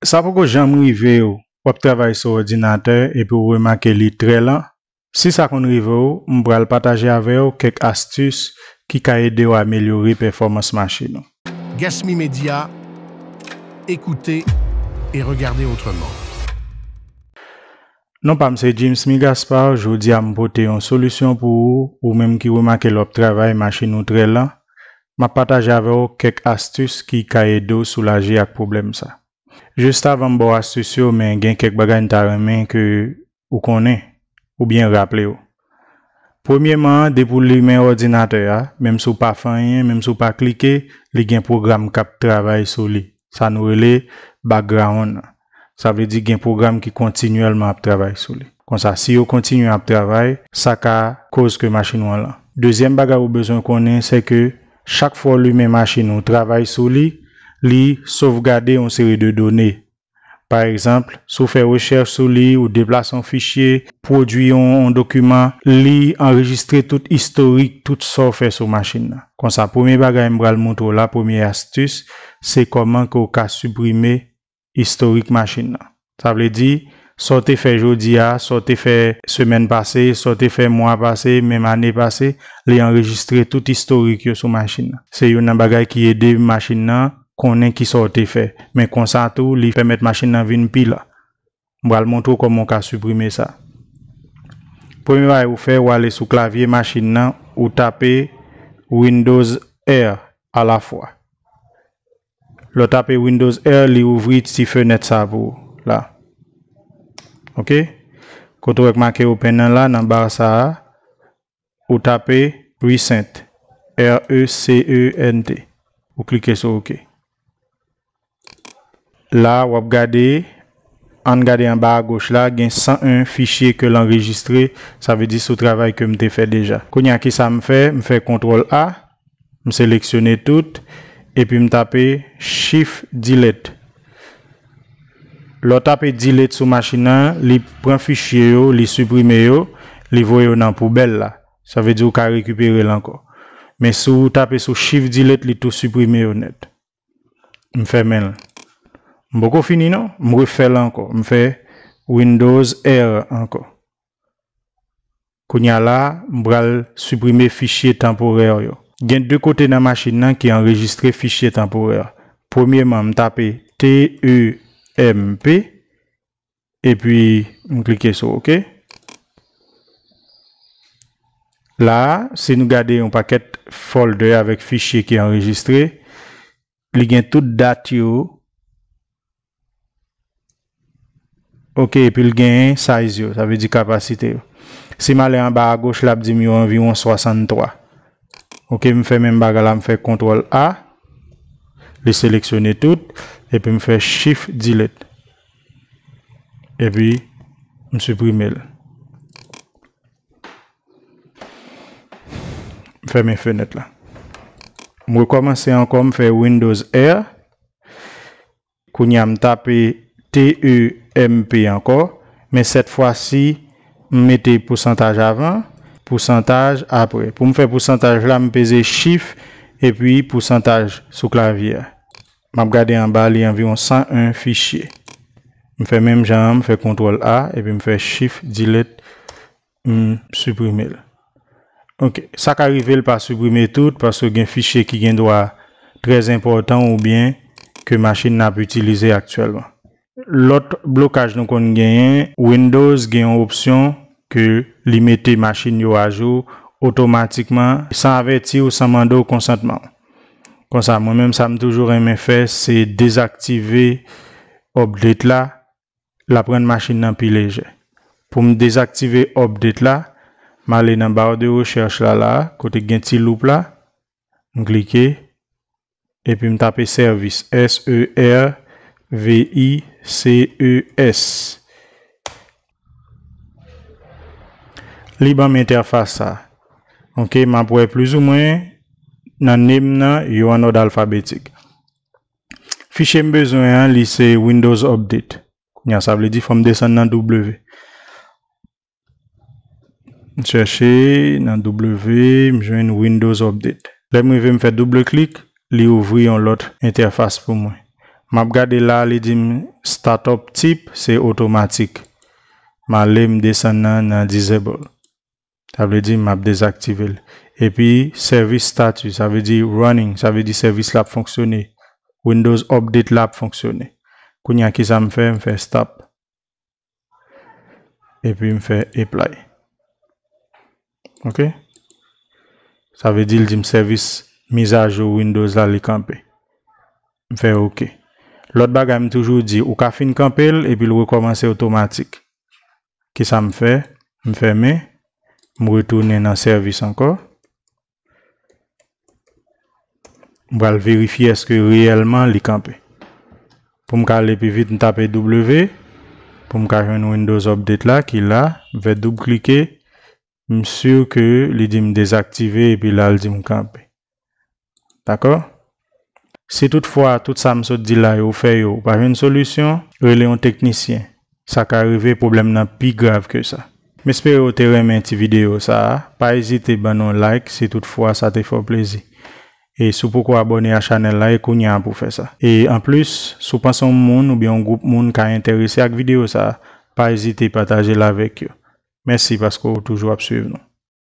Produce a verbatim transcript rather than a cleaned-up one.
Sa poko janm rive w, w ap travay sou òdinatè epi w remake li trè lan? Si sa konn rive w, m pral pataje avè w kèk astis ki ka ede w amelyore pèfòmans machin ou. Gasmi Media, écoutez et regardez autrement. Non pa m se James Migaspar, jodi a m pote yon solisyon pou ou, ou menm ki remake lè w ap travay machin ou trè lan. M ap pataje avè w kèk astis ki ka ede w soulaje ak pwoblèm sa. Jis avan m ba w astis yo, men gen kèk bagay m ta renmen ke ou konnen, oubyen raple w. Premyèman, depi w limen òdinatè a, menm si w pa fè anyen, menm si w pa klike, li gen pwogram k ap travay sou li. Sa nou rele background nan. Sa vle di gen pwogram ki kontinyèlman ap travay sou li. Konsa, si yo kontinye ap travay, sa ka koz ke machin ou an lan. Dezyèm bagay ou bezwen konnen, se ke chak fwa w limen machin ou travay sou li, li sovgade yon seri de done. Pa egzanp, si w fè rechèch sou li, ou deplase yon fichye, pwodui yon, yon dokiman, li anrejistre tout istorik, tout sa w fè sou machin nan. Konsa, premye bagay m pral montre w la, premye astis, se kòman ke w ka siprime istorik machin nan. Sa vle di, sa w te fè jodi a, sa w te fè semèn pase, sa w te fè mwa pase, menm ane pase, li anrejistre tout istorik yo sou machin nan. Se youn nan bagay ki ede machin nan konnen kisa w te fè. Men konsa tou, li pèmèt machin nan vin pi lan. M pral montre w kòman w ka siprime sa. Premye bagay ou fè, ou ale sou klavye machin nan, ou tape Windows R alafwa. Lè w tape Windows R, li ouvri ti fenèt sa pou ou la. Oke? Kote w wè k make open nan la, nan ba sa a, ou tape Recent, R E C E N T. Ou klike sou oke. La, w ap gade, ann gade anba agoch la, gen san en fichye ke l anrejistre, sa vle di sou travay ke m te fè deja. Kounye a, kisa m fè? M fè kontwòl A, m seleksyone tout, epi m tape Shift Delete. Lè w tape Delete sou machin nan, li pran fichye yo, li siprime yo, li voye yo nan poubèl la. Sa vle di ou ka rekipere l ankò. Men si w tape sou Shift Delete, li tou siprime yo nèt. M fèmen l. M poko fini non, m refè l ankò. M fè Windows R ankò. Kounye a la, m pral siprime fichye tanporè yo. Gen de kote nan machin nan ki anrejistre fichye tanporè. Premyeman, m tape T E M P, epi m klike sou oke. La, si nou gade yon pakèt folder avèk fichye ki anrejistre, li gen tout dat yo. Oke, epi l genyen size yo, sa vle di kapasite yo. Si m ale anba agoch, l ap di m yo anviwon swasanntwa. Oke, m fè menm bagay la, m fè kontwòl A, li seleksyone tout, epi m fè Shift Delete. Epi, m siprime l. M fèmen fenèt la. M rekòmanse ankò, m fè Windows R. Kounye a, m tape T E M P ankò, men sèt fwa si, m mete pousantaj avan, pousantaj apre. Pou m fè pousantaj la, m peze Shift epi pousantaj sou klavye a. M ap gade anba, li anviwon san en fichye. M fè menm jan an, m fè kontwòl A, epi m fè Shift Delete, m siprime l. Oke, sa ka rive l pa siprime tout, paske gen fichye ki gen dwa trè enpòtan oubyen ke machin nan ap itilize aktyèlman. Lòt blokaj nou konn genyen, Windows gen yon opsyon ke li mete machin yo ajou otomatikman, san avèti w, san mande w konsantman w. Konsa, mwen menm, sa m toujou renmen fè, se dezaktive update la, l ap rann machin nan pi lejè. Pou m dezaktive update la, m ale nan barre de recherche la, la, kote k gen ti loup la, m klike, epi m tape service, S E R V I C E S. Li ban m entèfas sa. Oke, m ap wè plizoumwen nan name nan, yo an òd alfabetik. Fichye m bezwen an, li se Windows Update. Kounye a, sa vle di fò m desann nan W. M chèche nan W, m jwenn Windows Update. Lè m rive, m fè double klik, li ouvri yon lòt entèfas pou mwen. M ap gade la, li di m startup type, se otomatik. M ale, m desann nan, nan disable. Sa vle di m ap dezaktive l. Epi service status, sa vle di running, sa vle di sèvis la ap fonksyone. Windows update la ap fonksyone. Kounye a kisa m fè? M fè stop. Epi m fè apply. Ok? Sa vle di l di m sèvis mizajou Windows la li kanpe. M fè ok. Lòt bagay m toujou di, ou ka fin kanpe l epi l rekòmanse otomatik. Kisa m fè? M fèmen, m retounen nan sèvis ankò. M pral verifye èske reyèlman li kanpe. Pou m ka ale pi vit, m tape W. Pou m ka jwenn Windows Update la ki la, m fè doub klike. M si ke li di m dezaktive epi la l di m kanpe. Dakò? Si toutfwa tout sa m sot di la yo, ou fè yo, ou pa jwenn solisyon, rele yon teknisyen. Sa ka rive pwoblèm nan pi grav ke sa. M espere w te renmen ti videyo sa a. Pa ezite ban nou like si toutfwa sa te fè w plezi. E si w poko abòne a chanèl la, e kounye a pou w fè sa. E anplis, si w panse yon moun oubyen yon gwoup moun ka enterese ak videyo sa a, pa ezite pataje l avèk yo. Mèsi paske w toujou ap swiv nou.